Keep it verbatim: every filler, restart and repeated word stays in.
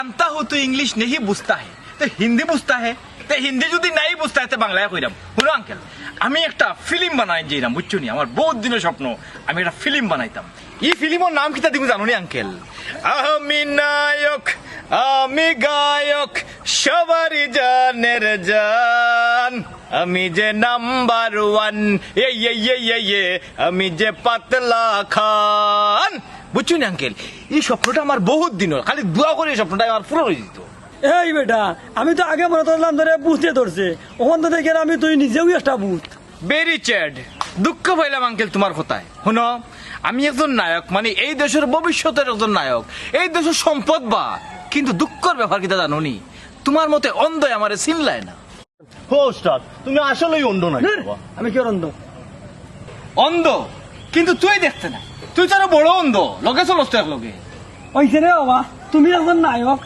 জানতা হো তো ইংলিশ নেহি বুঝতা হে, তে হিন্দি বুঝতা হে, তে হিন্দি যদি নাই বুঝতা হে, তে বাংলায় কইরাম। হুনো আঙ্কেল, আমি একটা ফিল্ম বানাইতাম, বুঝছো নি? আমার বউত দিনর স্বপ্ন, আমি একটা ফিল্ম বানাইতাম। ই ফিল্মর নাম কিতা দিমু জানো নি আঙ্কেল? আমি নায়ক, আমি গায়ক, সবারই জানের জান, আমি যে নাম্বার ওয়ান, এ, এ, এ, এ, এ, আমি যে পাতলা খান। বুঝছো নি আঙ্কেল, ই স্বপ্নটা আমার বউত দিনর, খালি দোয়া করি ই স্বপ্নটা আমার পূরণ অইযিতো। এই বেটা, আমি তো আগে মনে করলাম তোরে ভূতে ধরছে, অখন তো দেখি আমি তুই নিজেউ একটা ভূত। Very sad. দুঃখ পাইলাম আঙ্কেল তুমার কথায়। হুনো, আমি একজন নায়ক, মানে এই দেশর ভবিষ্যতের একজন নায়ক, এই দেশর সম্পদ বা, কিন্তু দুঃখর ব্যাপার কিতা জানো নি? তুমার মতে অন্ধয় আমারে চিনলায় না। হো উস্তাদ, তুমি আসলেই অন্ধ নায়ক ধুর, বাবা। আমি কি আর অন্ধ? অন্ধ? কিন্তু তুই দেখতে না, তুই তো আরো বড় অন্ধ, লগে চলস তো এক লগে। অইছে রে বাবা, তুমি একজন নায়ক,